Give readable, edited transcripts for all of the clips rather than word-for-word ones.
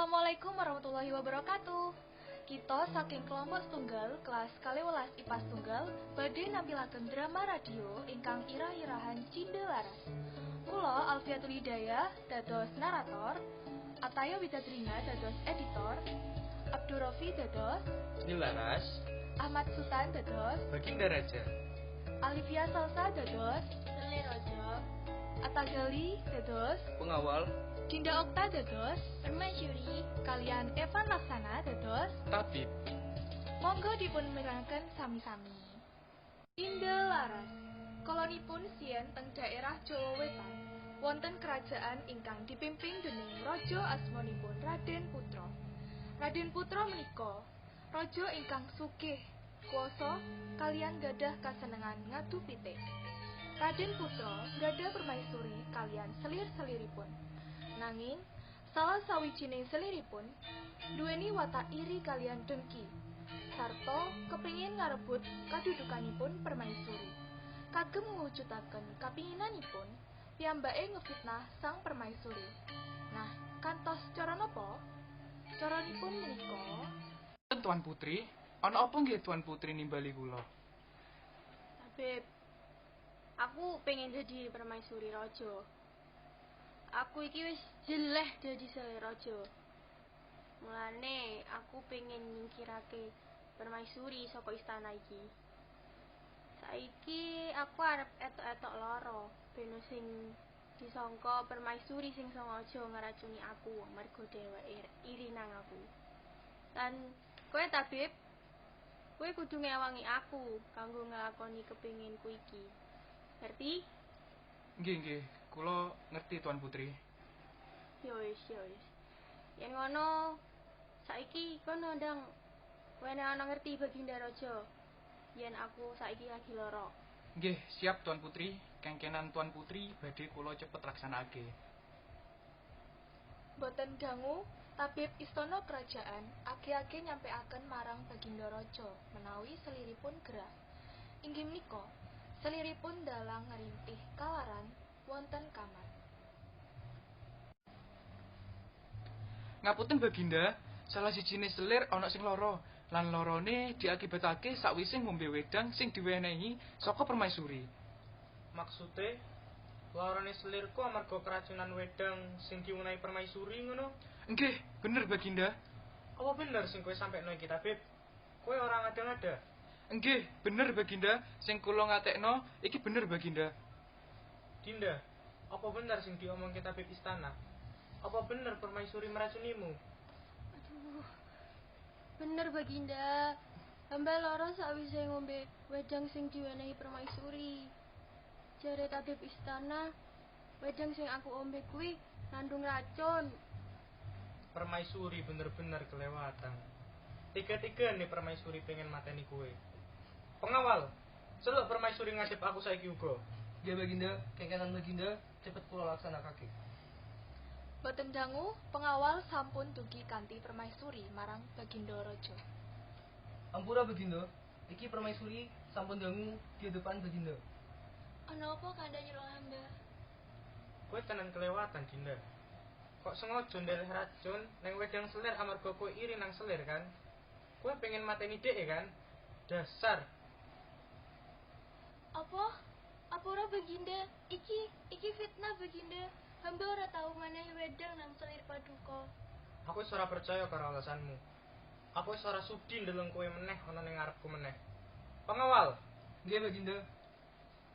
Assalamualaikum warahmatullahi wabarakatuh. Kita saking kelompok setunggal kelas 12 IPA setunggal badhe nampilaken drama radio ingkang irah-irahan Cinde Laras. Kula Alfiatul Hidayah dados narator, Ataya Widadrina dados editor, Abdurrofi dados Nilaras, Ahmad Sutan dados Baginda Raja, Alivia Salsa dados Selir Raja, Atagali dados Pengawal, Dinda Okta dados Permaisuri, kalian Evan Laksana dados Tabib. Monggo dipun mirengaken sami-sami. Cinde Laras. Kolonipun sien teng daerah Jawa Wetan. Wonten kerajaan ingkang dipimpin dening raja asmanipun Raden Putra. Raden Putra menika raja ingkang sugih, kuwasa kalian gadah kasenengan ngadu pitik. Raden Putra gadah permaisuri kalian selir-seliripun. Nanging salah sawijining seliripun duweni watak iri kalian dengki sarta kepingin ngarebut kadudukanipun permaisuri. Kagem ngwujudaken kapinginanipun, piyambake ngefitnah sang permaisuri. Nah, kantos cara napa? Caranipun menika, Tuan Putri, ana apa nggih Tuan Putri nimbali kula? Tabib, aku pengen jadi permaisuri raja. Aku iki wis jeleh dadi selir raja. Mulane aku pengen nyingkirake permaisuri saka istana iki. Saiki aku arep etok-etok lara ben sing disangka permaisuri sing sengaja ngeracuni aku amarga dheweke iri nang aku. Lan kowe Tabib, kowe kudu ngewangi aku kanggo nglakoni kepinginku iki. Ngerti? Nggih, nggih, kula ngerti Tuan Putri. Ya wis, ya wis. Yen ngono, saiki kono ndang wene ana ngerti Baginda Raja yen aku saiki lagi lara. Nggih, siap Tuan Putri. Kengkenan Tuan Putri badhe kula cepet laksanakake. Boten dangu, tabib istana kerajaan age-age nyampeaken marang Baginda Raja menawi seliripun gerah. Inggih menika, seliripun dalang ngerintih kalaran wonten kamar. Ngapunten Baginda, salah sijine selir ana sing lara lan larane diakibatake sakwise ngombe wedang sing diwenehi saka permaisuri. Maksude larane selirku amarga keracunan wedang sing diwenehi permaisuri ngono? Nggih, bener Baginda. Apa bener sing kowe sampekno iki, Tabib? Kowe ora ngada-ngada. Nggih, bener Baginda, sing kula ngatekno iki bener Baginda. Dinda, apa bener sing diomongke tabib istana? Apa bener permaisuri meracunimu? Aduh. Bener Baginda. Hamba lara sakwise ngombe wedang sing diwenehi permaisuri. Jare tabib istana, wedang sing aku ombe kuwi ngandung racun. Permaisuri bener-bener kelewatan. Tiga-tiga nih permaisuri pengen mateni kowe. Pengawal, celuk permaisuri ngadep aku saiki uga. Nggih Baginda, kengkenan Baginda cepet kula laksanakake. Boten dangu, pengawal sampun dugi kanthi permaisuri marang Baginda Raja. Ampura Baginda, iki permaisuri sampun dangu di depan Baginda. Ana apa kandha nyeluk hamba? Kowe tenan kelewatan, Dinda. Kok sengaja ndeleh racun nang wedang selir amarga kowe iri nang selir kan? Kowe pengen mateni dhek kan? Dasar. Apa? Apa ora Baginda? Iki fitnah Baginda. Hamba ora tau menehi wedang nang selir paduka. Aku wis ora percaya karo alasanmu. Aku wis ora sudi ndeleng kowe meneh ana ning ngarepku meneh. Pengawal, Nggih Baginda.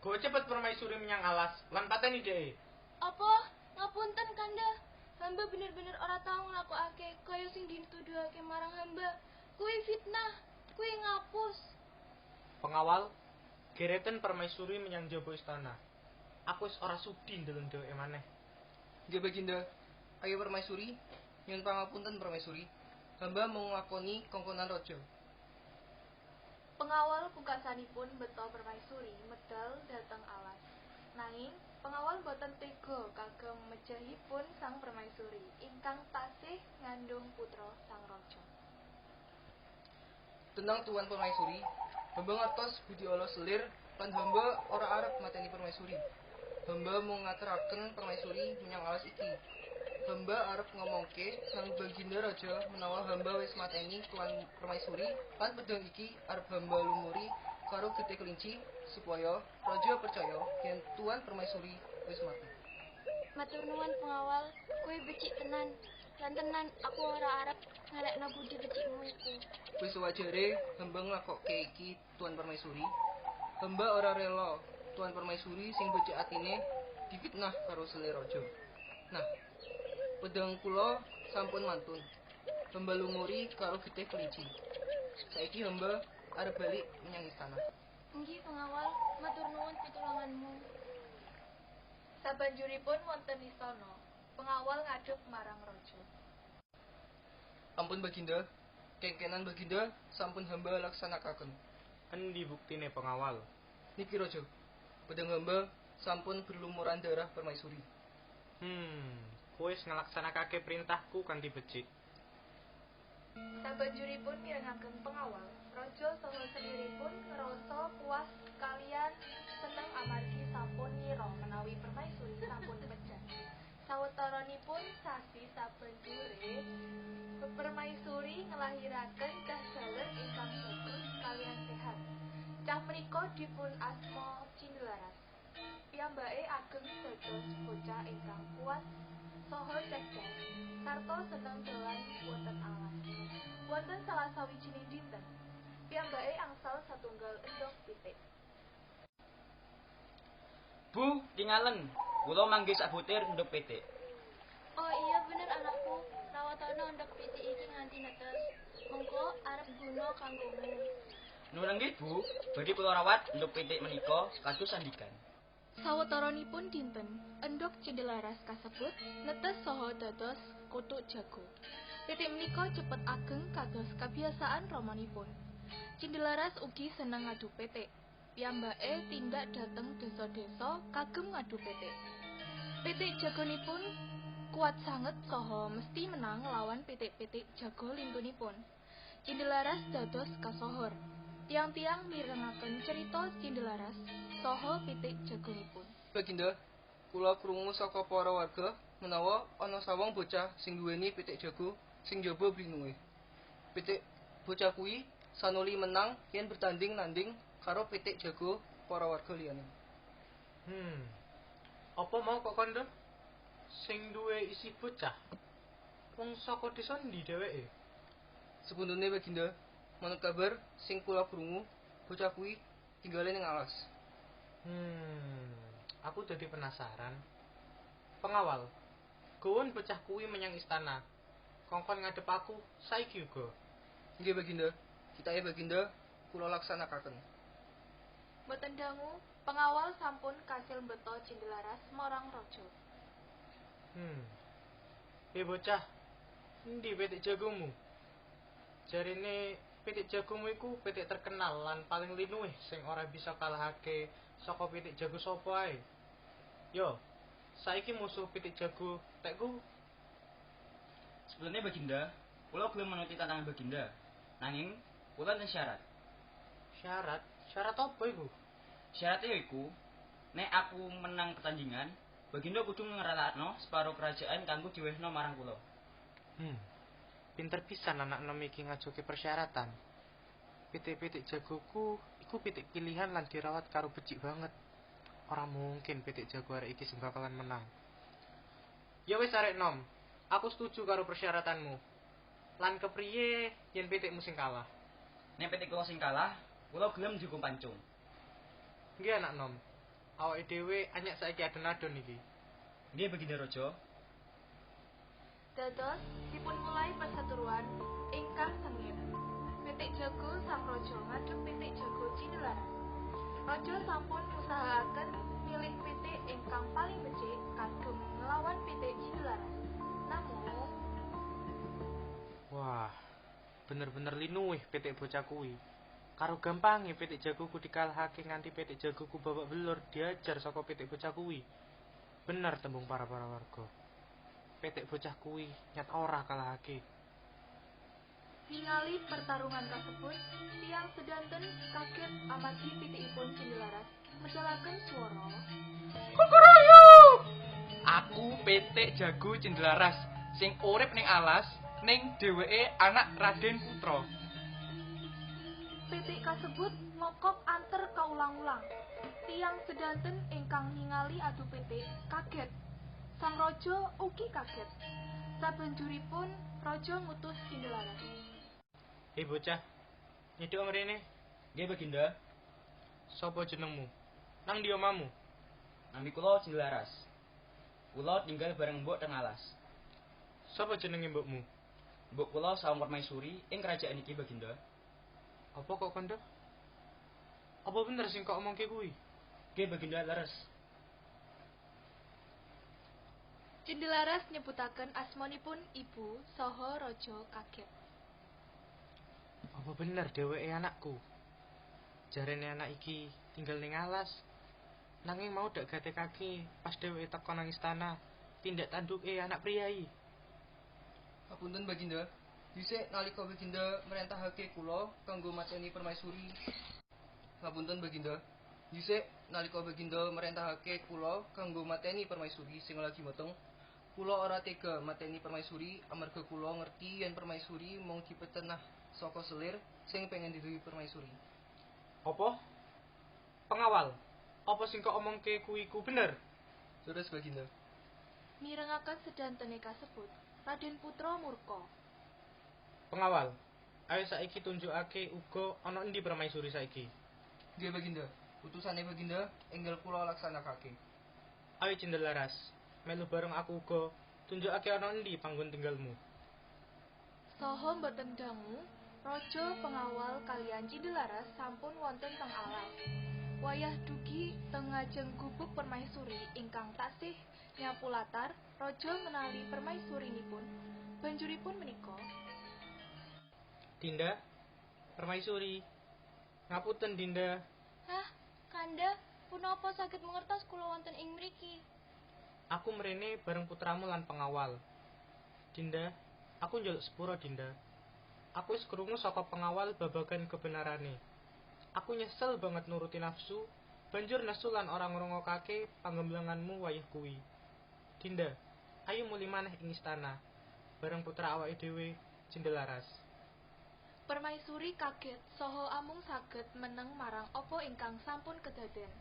Go cepet permaisuri menyang alas lan pateni dhek. Apa? Ngapunten Kanda. Hamba bener-bener ora tau nglakokake kaya sing dituduhake marang hamba. Kuwi fitnah, kuwi ngapus. Pengawal, gereten permaisuri menyang jaba istana. Aku wis ora sudi ndeleng dheweke maneh. Nggih Baginda. Ayo permaisuri, nyuwun pangapunten permaisuri. Hamba mau nglakoni kongkonan raja. Pengawal pungkasanipun beto permaisuri medal dhateng alas. Nanging pengawal boten tega kagem mejahipun sang permaisuri ingkang tasih ngandung putra sang raja. Tenang Tuan Permaisuri, hamba ngertos budi ala selir lan hamba ora arep mateni permaisuri. Hamba mung ngateraken permaisuri menyang alas iki. Hamba arep ngomongke nang Baginda Raja menawa hamba wis mateni Tuan Permaisuri lan pedang iki arep hamba lumuri karo getih kelinci supaya raja percaya yen Tuan Permaisuri wis mati. Matur nuwun pengawal, kowe becik tenan. Lan tenan aku ora arep ngalekno budi becikmu iku. Wis wajare hamba nglakokke iki Tuan Permaisuri. Hamba ora rela Tuan Permaisuri sing becik atine difitnah karo selir raja. Nah, pedang kula sampun mantun. Hamba lumuri karo getih kelinci. Saiki hamba arep balik menyang istana. Nggih pengawal, matur nuwun pitulunganmu. Sabanjuripun wonten istana, pengawal ngadhep marang raja. Ampun Baginda, kengkenan Baginda sampun hamba laksanakaken. Endi buktine pengawal? Niki raja, pedang hamba sampun berlumuran darah permaisuri. Kowe wis nglaksanakake perintahku kanthi becik. Sabanjuripun mirengaken pengawal, raja saha seliripun ngrasa puas kaliyan seneng amargi sampun ngira menawi permaisuri sampun pejah. Sawetaranipun sasi sabanjure permaisuri nglahiraken cah jaler ingkang bagus kaliyan sehat. Cah menika dipun asma Cindelaras. Piyambake ageng dados bocah ingkang kuat saha cerdas sarta seneng dolan wonten alas. Wonten salah sawijining dinten, piyambake angsal satunggal endhog pitik. Bu, tingalen, kula manggih sabutir endhog pitik. Oh iya bener anakku, rawatana endhog pitik iki nganti netes. Mengko arep guna kanggomu. Nuwun nggih, Bu, badhe kula rawat endhog pitik menika kados sandikan. Sawetaranipun dinten, endhog Cindelaras kasebut netes saha dados kutuk jago. Pitik menika cepet ageng kados kabiyasaan ramanipun. Cindelaras ugi seneng ngadu pitik. Piyambake tindak dhateng desa-desa kagem ngadu pitik. Pitik jagonipun kuat sanget saha mesti menang lawan pitik-pitik jago lintunipun. Cindelaras dados kasohor. Tiang-tiang mirengaken cerita Cindelaras saha pitik jagonipun. Baginda, kula krungu saka para warga menawa ana sawong bocah sing duweni pitik jago sing njaba blinuwe. Pitik bocah kuwi sanuli menang yen bertanding nanding karo pitik jago para warga liyane. Apa mau kok kandha? Sing duwe isi bocah. Wong saka desa ndi dheweke? Sepundune Baginda, manut kabar sing kula krungu, bocah kuwi tinggale ning alas. Aku dadi penasaran. Pengawal, gowon bocah kuwi menyang istana. Kongkon ngadep aku saiki uga. Nggih Baginda, titahe Baginda kula laksanakaken. Mboten dangu, pengawal sampun kasil mbeto Cindelaras marang raja. Bocah, endi pitik jagomu? Jarine pitik jagomu iku pitik terkenal lan paling linuwih sing ora bisa kalahake saka pitik jago sapa ae. Yo, saiki musuh pitik jago tekku. Sebetulnya Baginda, kula gelem menuti tantangan Baginda. Nanging kula enten syarat. Syarat? Syarat apa iku? Syaratnya yaiku, nek aku menang pertandingan, Baginda kudu ngralakno separo kerajaan kanggo diwehno marang kula. Pinter pisan anak nom iki ngajuke persyaratan. Pitik-pitik jagoku iku pitik pilihan lan dirawat karo becik banget. Ora mungkin pitik jago arek iki sing bakalan menang. Ya wis arek nom, aku setuju karo persyaratanmu. Lan kepriye yen pitikmu sing kalah? Nek pitik kula sing kalah, kula gelem dihukum pancung. Nggih anak nom. Awake dhewe anyak saiki adon-adon iki. Nggih Baginda Raja. Dados dipun mulai perseteruan ingkang sengit. Pitik jago sang raja ngadhep pitik jago Cindelaras. Raja sampun ngusahakaken milih pitik ingkang paling becik kagem nglawan pitik Cindelaras. Namung, wah, bener-bener linuwih pitik bocah kuwi. Karo gampange pitik jagoku dikalahake nganti pitik jagoku babak belur diajar saka pitik bocah kuwi. Bener tembung para warga. Pitik bocah kuwi nyat ora kalahake. Ningali pertarungan kasebut, tiyang sedanten kaget amargi pitikipun Cindelaras medalaken swara. Kukuruyuk! Aku pitik jago Cindelaras sing urip ning alas, ning dheweke anak Raden Putra. Pitik kasebut ngokok anter kaulang-ulang. Tiyang sedanten ingkang ningali adu pitik kaget. Sang raja ugi kaget. Sabanjuripun raja ngutus Cindelaras. Hei bocah, nyedhak mrene. Nggih Baginda, Sapa jenengmu? Nang ndi omamu? Nami kula Cindelaras. Kula tinggal bareng mbok teng alas. Sapa jenenge mbokmu? Mbok kula saung permaisuri ing kerajaan iki Baginda. Apa kok kandha? Apa bener sing kok omongke kuwi? Nggih Baginda leres. Cindelaras nyebutaken asmanipun ibu saha raja kaget. Apa bener dheweke anakku? Jarene anak iki tinggal ning alas. Nanging mau dak gatekake pas dheweke teko nang istana, tindak tanduke anak priyayi. Hapunten Baginda. Dhisik nalika Baginda merentahake kula kanggo mateni permaisuri. Hapunten Baginda. Dhisik nalika Baginda merentahake kula kanggo mateni permaisuri sing lagi meteng, kula ora tega mateni permaisuri amarga kula ngerti yen permaisuri mung dipetenah saka selir sing pengen diduwi permaisuri. Apa? Pengawal, apa sing kok omongke kuwi ku bener? Terus Baginda. Mirengaken sedantene kasebut, Raden Putra murka. Pengawal, ayo saiki tunjukake uga ana endi permaisuri saiki. Nggih Baginda. Utusane Baginda enggal kula laksanakake. Ayo Cindelaras, melu bareng aku uga, tunjukake ana endi panggon tinggalmu. Saha boten dangu, raja pengawal kalian Cindelaras sampun wonten teng alas. Wayah dugi teng ngajeng gubuk permaisuri ingkang tasih nyapu latar, raja ngenali permaisurinipun. Banjuripun menika, Dinda, permaisuri. Ngapunten Dinda, Hah, Kanda, punapa saged mangertos kula wonten ing mriki? aku mrene bareng putramu lan pengawal. Dinda, aku njaluk sepura Dinda. Aku wis krungu saka pengawal babagan kebenarane. Aku nyesel banget nuruti nafsu, banjur nesu lan ora ngrungokake panggemblenganmu wayah kuwi. Dinda, ayo muli maneh ing istana bareng putra awake dhewe, Cindelaras. Permaisuri kaget saha amung saged meneng marang apa ingkang sampun kedaden.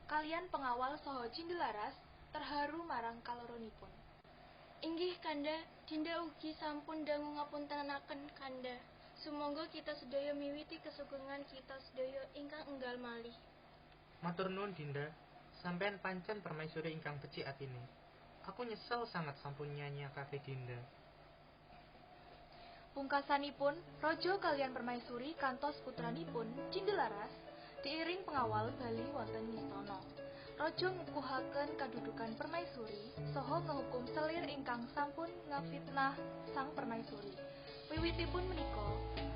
Kalian pengawal saha Cindelaras terharu marang kaloronipun. Inggih Kanda, Dinda ugi sampun dangu ngapuntenaken Kanda. Sumangga kita sedaya miwiti kesugengan kita sedaya ingkang enggal malih. Matur nuwun Dinda, sampeyan pancen permaisuri ingkang becik atine. Aku nyesel sangat sampun nyia-nyiakake Dinda. Pungkasanipun, raja kalian permaisuri kantos putranipun Cindelaras diiring pengawal bali wonten istana. Raja ngukuhaken kadudukan permaisuri saha ngehukum selir ingkang sampun ngefitnah sang permaisuri. Wiwitipun menika,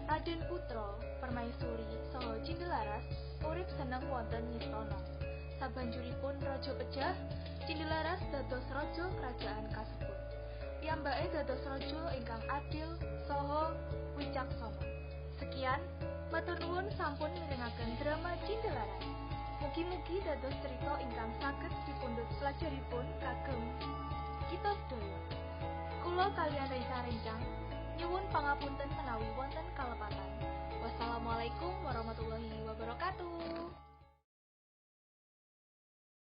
Raden Putra, permaisuri saha Cindelaras urip seneng wonten istana. Sabanjuripun raja pejah, Cindelaras dados raja kerajaan kasebut. Piyambake dados raja ingkang adil saha wicaksana. Sekian, matur nuwun sampun mirengaken drama Cindelaras. Mugi-mugi dados cerita ingkang saged dipundhut pelajaripun kagem kita sedaya. Kula kalian rencang-rencang nyuwun pangapunten menawi wonten kalepatan. Wassalamualaikum warahmatullahi wabarakatuh.